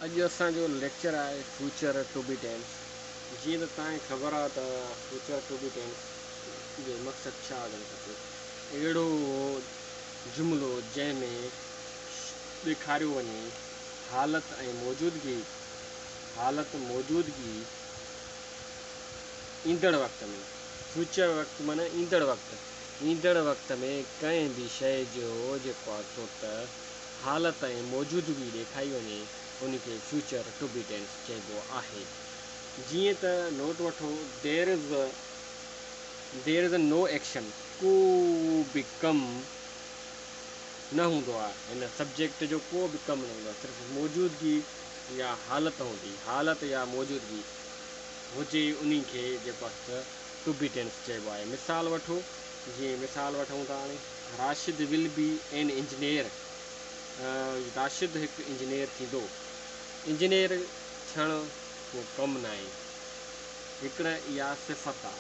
اڄ اسان جو ليڪچر آهي فيوچر ٽو بي ٽينس. جيئن ته توهان کي خبر آهي ته فيوچر ٽو بي ٽينس جو مقصد ڇا هجڻ کپي. اهڙو جملو جنهن ۾ ڏيکاريو وڃي حالت ۽ موجودگي، حالت موجودگي ايندڙ وقت ۾، فيوچر وقت معنيٰ ايندڙ وقت، ايندڙ وقت ۾ ڪنهن به شيء جو جيڪو آهي سو ته حالت ۽ موجودگي ڏيکائي وڃي ان کي فيوچر ٽو بي ٽينس چئبو آهي. جيئن ته نوٽ وٺو There is There is no action ڪو به ڪم نه هوندو آهي هن سبجيڪٽ جو ڪو به ڪم نه هوندو آهي صرف موجودگي يا حالت هوندي حالت يا موجودگي هجي انهي کي جيڪو آهي ته ٽو بي ٽينس چئبو آهي مثال وٺو جيئن مثال وٺون ٿا هاڻي Rashid will be an engineer Rashid هڪ انجنيئر ٿيندو. انجنيئر ٿيڻ ڪو ڪم ناهي. هڪڙ اها صفت آ.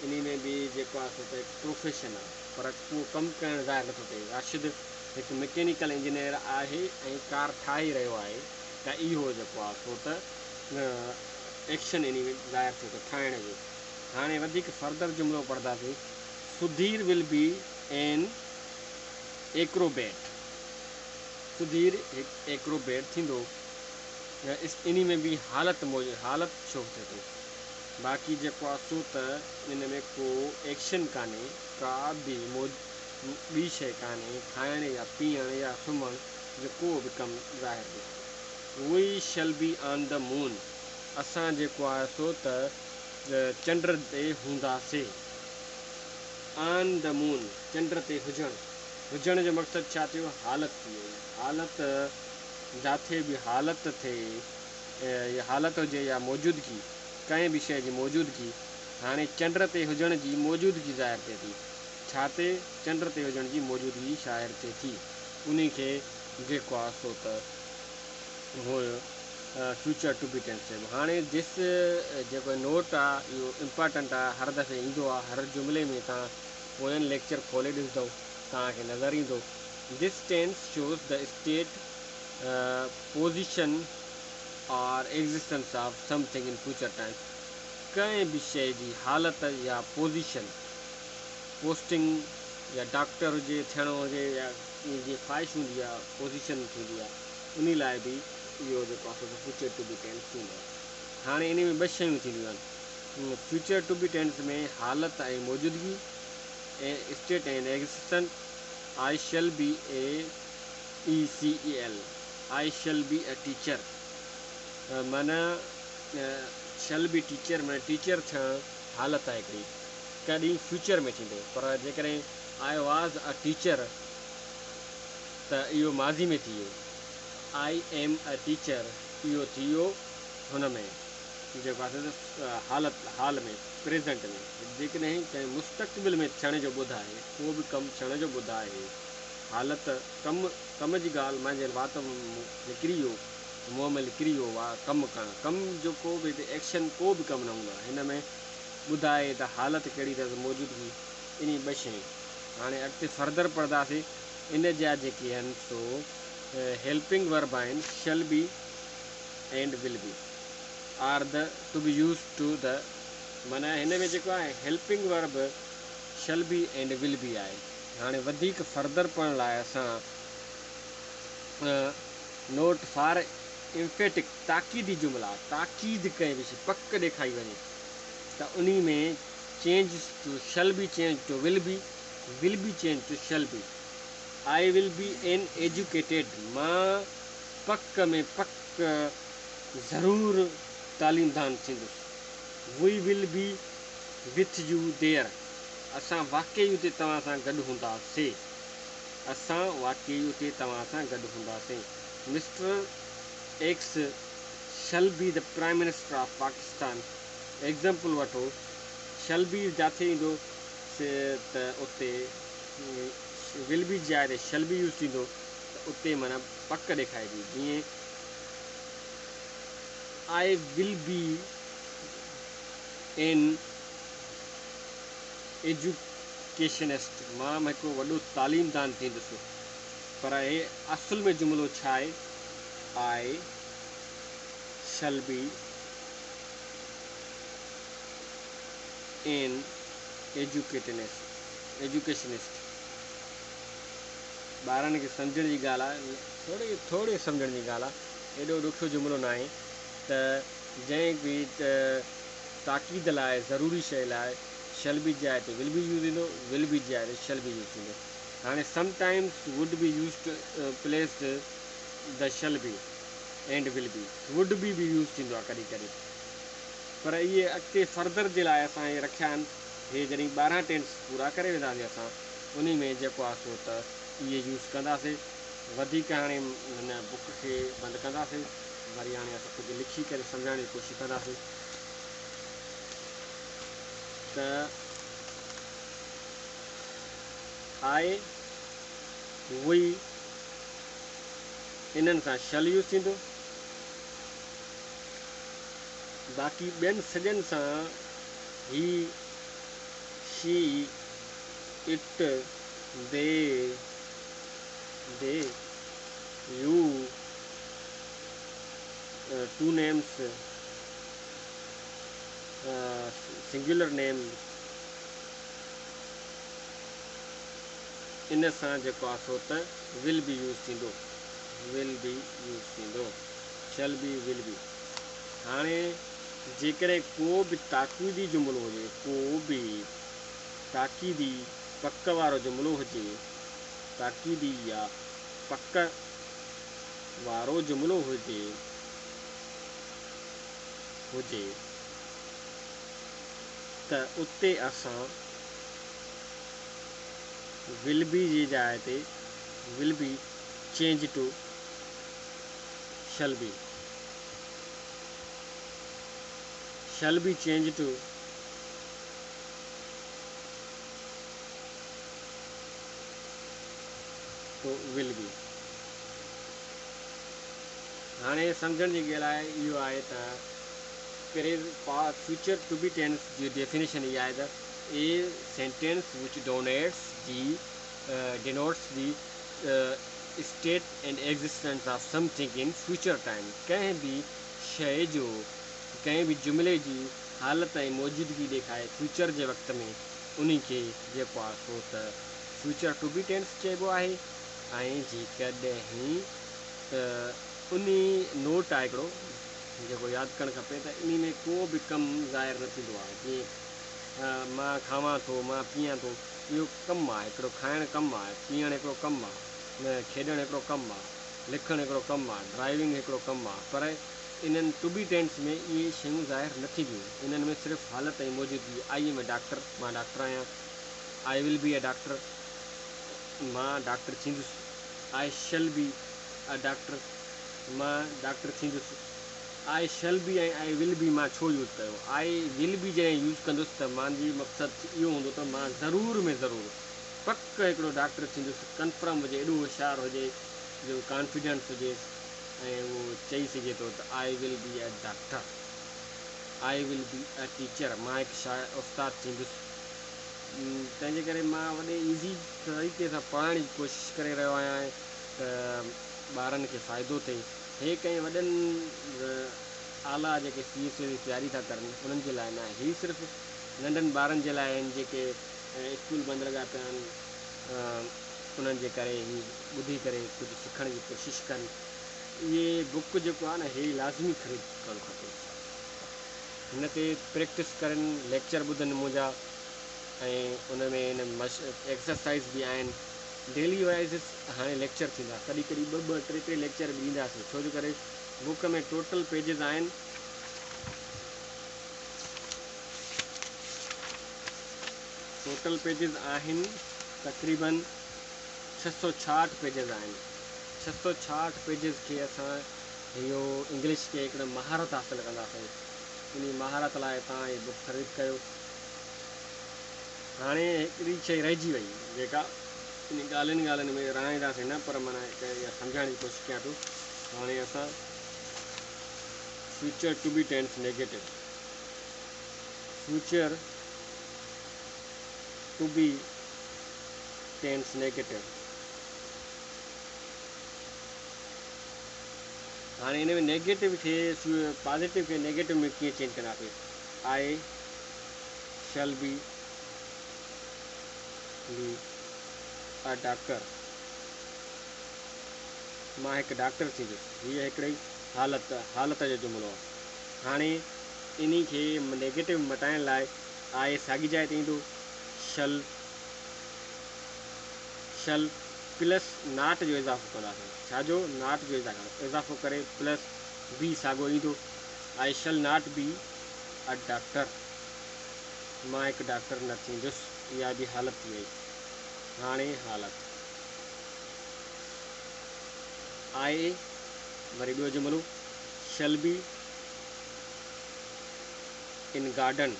انهي ۾ به جيڪو آ سو ته هڪ پروفيشن آ. پر اهو ڪم ڪرڻ ظاهر نٿو ٿئي. راشد هڪ مڪينيڪل انجنيئر آهي ۽ ڪار ٺاهي رهيو آهي ته اهو جيڪو آ سو ته ايڪشن انهي ۾ ظاهر ٿئي ٿو ٺاهڻ جو. هاڻي وڌيڪ فردر جملو پڙهنداسين. Sudhir will be an acrobat Sudhir هڪ ايڪروبيٽ ٿيندو. انهي ۾ به حالت موجود حالت شو ٿئي ٿو. باقي جيڪو آ سو ته ان ۾ ڪو ايڪشن ڪانهي ڪا به ٻي شيء ڪانهي کائڻ يا پيئڻ يا سمهڻ جو ڪو به ڪم ظاهر ناهي. We shall be on the moon اسان جيڪو آهي سو ته چنڊ تي هونداسين. آن the مون، چنڊ تي هجڻ. هجڻ جو مقصد ڇا ٿيو؟ حالت ٿي وئي. حالت جاٿي به حالت ٿئي يا حالت هجي يا موجودگي، ڪنهن به شيء جي موجودگي، هاڻي چنڊ تي هجڻ جي موجودگي ظاهر ٿئي ٿي. ڇا تي؟ چنڊ تي هجڻ جي موجودگي شاهر ٿئي ٿي. انهي کي جيڪو آ سو ته هو فيوچر ٽو بي ٽينس چئبو. هاڻي this جيڪو نوٽ آ اهو امپارٽنٽ آ هر دفعي ايندو آ هر جملي ۾ توهان پوين ليڪچر کولي ڏسندو توهان کي نظر ايندو this tense shows the state position or existence of something in future time ڪنهن به شيء جي حالت يا پوزيشن پوسٽنگ يا ڊاڪٽر هجي ٿيڻو هجي يا جيئن خواهش هوندي آ پوزيشن ٿيندي آ انهي لاء به اهو جيڪو آهي سو فيوچر ٽو بي ٽينس ٿيندو آهي. هاڻي انهي ۾ ٻه شيون ٿينديون آهن. فيوچر ٽو بي ٽينس ۾ حالت ۽ موجودگي، state and existent, I shall be a E C E L, I shall be a teacher معنيٰ شيل بي ٽيچر معنيٰ ٽيچر ٿيڻ حالت آهي هڪڙي ڪڏهن فيوچر ۾ ٿيندو پر جيڪڏهن I was a teacher ته اهو ماضي ۾ ٿي ويو. I M a teacher اهو ٿي ويو هن ۾ جيڪو آهي سو حالت حال ۾ پريزنٽ ۾ جيڪڏهن ڪنهن مستقبل ۾ ٿيڻ جو ٻڌائي ڪو به ڪم ٿيڻ جو ٻڌائي حالت ڪم ڪم جي ڳالهه مانجي وات نڪري ويو منهن ۾ نڪري ويو وا ڪم ڪرڻ ڪم جو ڪو به هتي ايڪشن ڪو به ڪم نه هوندو آهي هن ۾ ٻڌائي ته حالت ڪهڙي اٿس موجودگي انهي ٻه شيون هاڻي اڳتي فردر پڙهنداسين ان جا جيڪي آهن سو هيلپنگ ورب آهن shall be and will be are the to be use to the معنيٰ هن ۾ جيڪو آهي helping verb shall be and will be آهي هاڻي وڌيڪ فردر پڙهڻ لاء اسان نوٽ فار امفيٽڪ تاڪيدي جملا تاڪيد ڪنهن به شي پڪ ڏيکاري وڃي ته انهي ۾ change to shall be change to will be will be change to shall be I will be an educated مان پڪ ۾ پڪ ضرور تعليمدان ٿيندس we will be with you there اسان واقعي اتي توهان سان گڏ هونداسي اسان واقعي اتي توهان سان گڏ هونداسين mister X shall be the prime minister of Pakistan example وٺو شل بي جاٿي ايندو سي ته اتي will be جي جاء تي شل بي يوز ٿيندو ته اتي معنيٰ پڪ ڏيکاربي جيئن I will be an educationist مان هڪ وڏو تعليمدان ٿيندس پر هي اصل ۾ جملو ڇا آهي I Shall be an educationist. ٻارن کي سمجهڻ جي ڳالهه آهي، ٿوري ٿوري سمجهڻ جي ڳالهه آهي، ايڏو ڏکيو جملو ناهي ته جنهن به تاڪيد لاء ضروري شيء لاء شل بي جاء تي ول بي يوز ٿيندو، ول بي جاء تي شل بي يوز ٿيندو. هاڻي sometimes would be use to place the shall be and will be, would be به يوز ٿيندو آهي ڪڏهن ڪڏهن، پر اهي اڳتي فردر جي لاء اسان اهي رکيا آهن. هي جڏهن 12 ٽينس پورا ڪري وينداسين اسان انهي ۾ جيڪو آهي سو ته اهي يوز ڪنداسين. وڌيڪ هاڻي هن بڪ کي بند ڪنداسين، وري هاڻي اسان ڪجهه لکي ڪري سمجهائڻ جي ڪوشش ڪنداسين ته آء وي انهن سان شل يوز ٿيندو، باقي ٻين سڄن سان he, she, it, they, they, you, two names, singular name, ان سان جيڪو آهي سو ته ول بي يوز ٿيندو، ول بي يوز ٿيندو، شل بي، ول بي. هاڻي جيڪڏهن ڪو به تاڪيدي جملو هجي، ڪو به تاڪيدي پڪ وارو جملو هجي، تاڪيدي يا پڪ وارو جملو هجي، هجي ته اتي اسان ول بي جي جاء تي will be change to shall be, shall be change to to will be. هاڻي سمجهڻ جي ڳالهه آهي اهو آهي ته فيوچر ٽو بي ٽينس جي ڊيفينيشن اها آهي ته a sentence which donates the denotes the state and existence of something in future time, ڪنهن به شيء جو ڪنهن به جملي جي حالت ۽ موجودگي ڏيکاري فيوچر جي وقت ۾ انهي کي جيڪو آهي سو ته فيوچر ٽو بي ٽينس چئبو آهي. ۽ جيڪڏهن انهي نوٽ آهي هڪڙو جيڪو ياد ڪرڻ کپي ته انهي ۾ ڪو به ڪم ظاهر نه ٿيندو آهي، جيئن مان کاوان ٿو، مان پيئان ٿو، اهو ڪم آهي، هڪڙو کائڻ ڪم آهي، پيئڻ هڪڙو ڪم آهي، کيڏڻ هڪڙو ڪم آهي، لکڻ هڪڙو ڪم آهي، ڊرائيونگ هڪڙو ڪم آهي، پر انهن ٽو بي ٽينس ۾ اهي شيون ظاهر نه ٿينديون، انهن ۾ صرف حالت ۽ موجودگي، I M a doctor, مان ڊاڪٽر آهيان، I will be a doctor, مان ڊاڪٽر ٿيندس، I shall be a doctor, مان ڊاڪٽر ٿيندس. I shall be ۽ I will be مان ڇو يوز ڪيو؟ I will be جڏهن يوز ڪندس ته مانجي مقصد اهو هوندو ته مان ضرور ۾ ضرور پڪ هڪڙو ڊاڪٽر ٿيندس، ڪنفرم هجي، ايڏو هوشيار هجي جو ڪانفيڊنس هجيس ۽ اهو چئي سگهي ٿو ته I will be a doctor, I will be a teacher, مان هڪ استاد ٿيندس. تنهنجي ڪري مان وڏي ايزي طريقي سان پڙهائڻ جي ڪوشش ڪري رهيو آهيان ته ٻارن کي فائدو ٿئي. هي ڪنهن وڏن اعليٰ جيڪي سي ايس اي جي تياري ٿا ڪرن انهن جي لاء ناهي، هي صرف ننڍن ٻارن جي لاء آهن جيڪي اسڪول بند لڳا پيا آهن انهن جي ڪري هي ٻڌي ڪري ڪجهه سکڻ جي ڪوشش ڪن. اهي بڪ جيڪو آهي نه هي لازمي خريد ڪرڻ کپي، هن تي پريڪٽس ڪرن، ليڪچر ٻڌن منهنجا ۽ ان ۾ ان ايڪسرسائز به آهن. ڊيلي وائز هاڻي ليڪچر ٿيندا، ڪڏهن ڪڏهن ٻه ٻه ٽي ٽي ليڪچر به ڏينداسين، ڇو جو ڪري بڪ ۾ ٽوٽل پيجز آهن. ٽوٽل پيجز آهن تقريبن 666 پيجز آهن. 666 پيجز کي اسان اهو انگلش کي هڪڙي مهارت حاصل ڪنداسين. انهي مهارت لاء توهان هي بڪ خريد ڪيو. هاڻي هڪڙي شيء رهجي وئي جيڪا انهي ڳالهين ڳالهين ۾ رهائينداسين نه، پر معنيٰ هڪ اها سمجهائڻ جي ڪوشش ڪيان ٿو. هاڻي اسان future to be tense negative, future to be tense negative. هاڻي ان ۾ نيگيٽو کي پازيٽو کي نيگيٽو ۾ ڪيئن چينج ڪنداسين؟ I shall be be a doctor مان هڪ ڊاڪٽر ٿيندس. هيء هڪڙي حالت حالت جو جملو آهي. هاڻي انهي کي نيگيٽو ۾ مٽائڻ لاء آء ساڳي جاء تي ايندو، شل شل پلس not جو اضافو ڪنداسين. ڇا جو؟ Not جو اضافو ڪري پلس بي ساڳو ايندو. I shall not be a doctor. مان هڪ ڊاڪٽر نه ٿيندس. اها به حالت ٿي وئي. هاڻي حالت. آء وري ٻيو جملو شل بي ان گارڊن.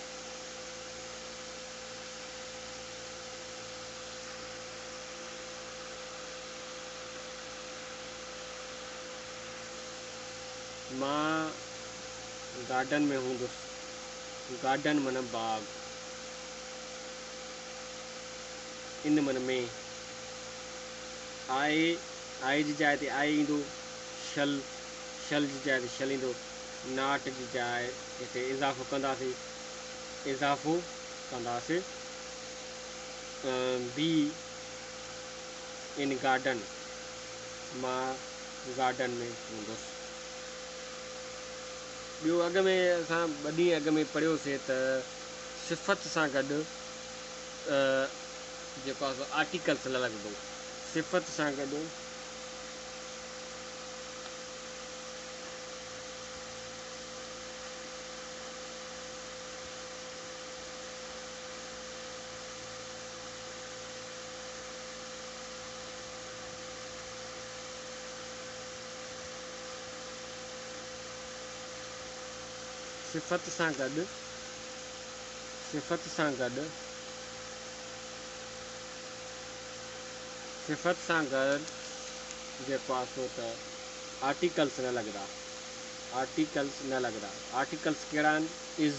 مان گارڊن ۾ هوندس. گارڊن معنيٰ باغ. ان معنيٰ ۾. آء آء جي جاء تي آء ايندو. شل شل جي جاء تي شل ايندو. Not جي جاء هتي اضافو ڪنداسين. اضافو ڪنداسين. بي ان گارڊن مان گارڊن ۾ هوندس. ٻيو اڳ ۾ اسان ٻه ڏينهن اڳ ۾ پڙهيوسي ته صفت سان گڏ جيڪو آهي سو آرٽيڪلس نه لڳندو. صفت سان گڏ صفت سان گڏ صفت سان گڏ صفت سان گڏ جيڪو آهي سو ته آرٽيڪلس نه لڳندا آرٽيڪلس نه لڳندا آرٽيڪلس ڪهڙا آهن از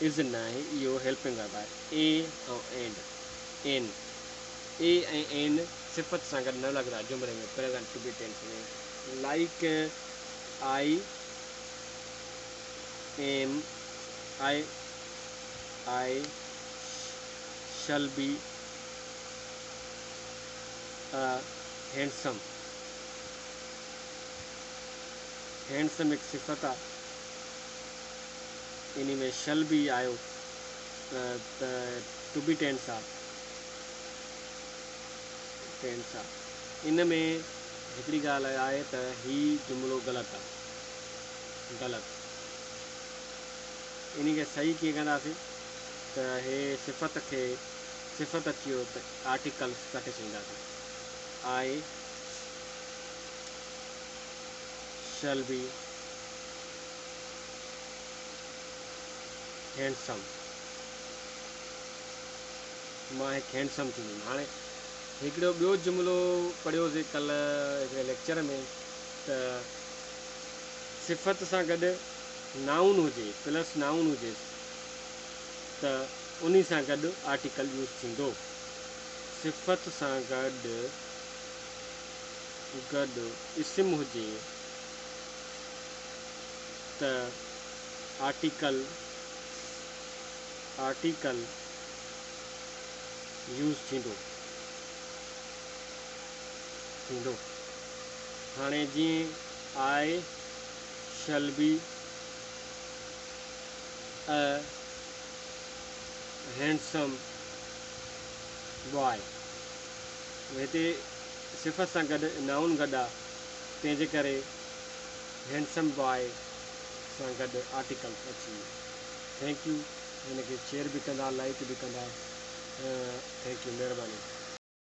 از ناهي اهو هيلپنگ ورب آهي اي ۽ اينڊ اين اي ۽ اين صفت سان گڏ نه لڳندا جملي ۾ present to be tense ۾ like I am I I shall be a handsome handsome هڪ صفت آ انهي ۾ شل بي آيو ته ٽو بي ٽينس آ ٽينس آ ان ۾ هڪڙي ڳالهه آهي ته هي جملو غلط آ غلط انهي کي صحيح ڪيئن ڪنداسين ته هي صفت کي صفت اچي ويو ته آرٽيڪلس ڪٽي ڇڏينداسين I shall be handsome مان هڪ هينڊسم ٿيندم. هاڻي هڪڙو ٻيو جملو پڙهيوسين ڪلهه هڪڙي ليڪچر ۾ ته صفت سان گڏ نائون هجي پلس نائون هجيس ته انهي سان گڏ آرٽيڪل يوز ٿيندو. صفت سان گڏ گڏ اسم هجي ته آرٽيڪل آرٽيڪل يوز ٿيندو ٿيندو. هاڻي جيئن I shall be a handsome boy هتي صفت سان گڏ نائون گڏ آ تنهن جي ڪري هينڊسم بواء سان گڏ آرٽيڪلس اچي ويو. Thank you هن کي شيئر به ڪندا لائيڪ به ڪندا thank you مهرباني.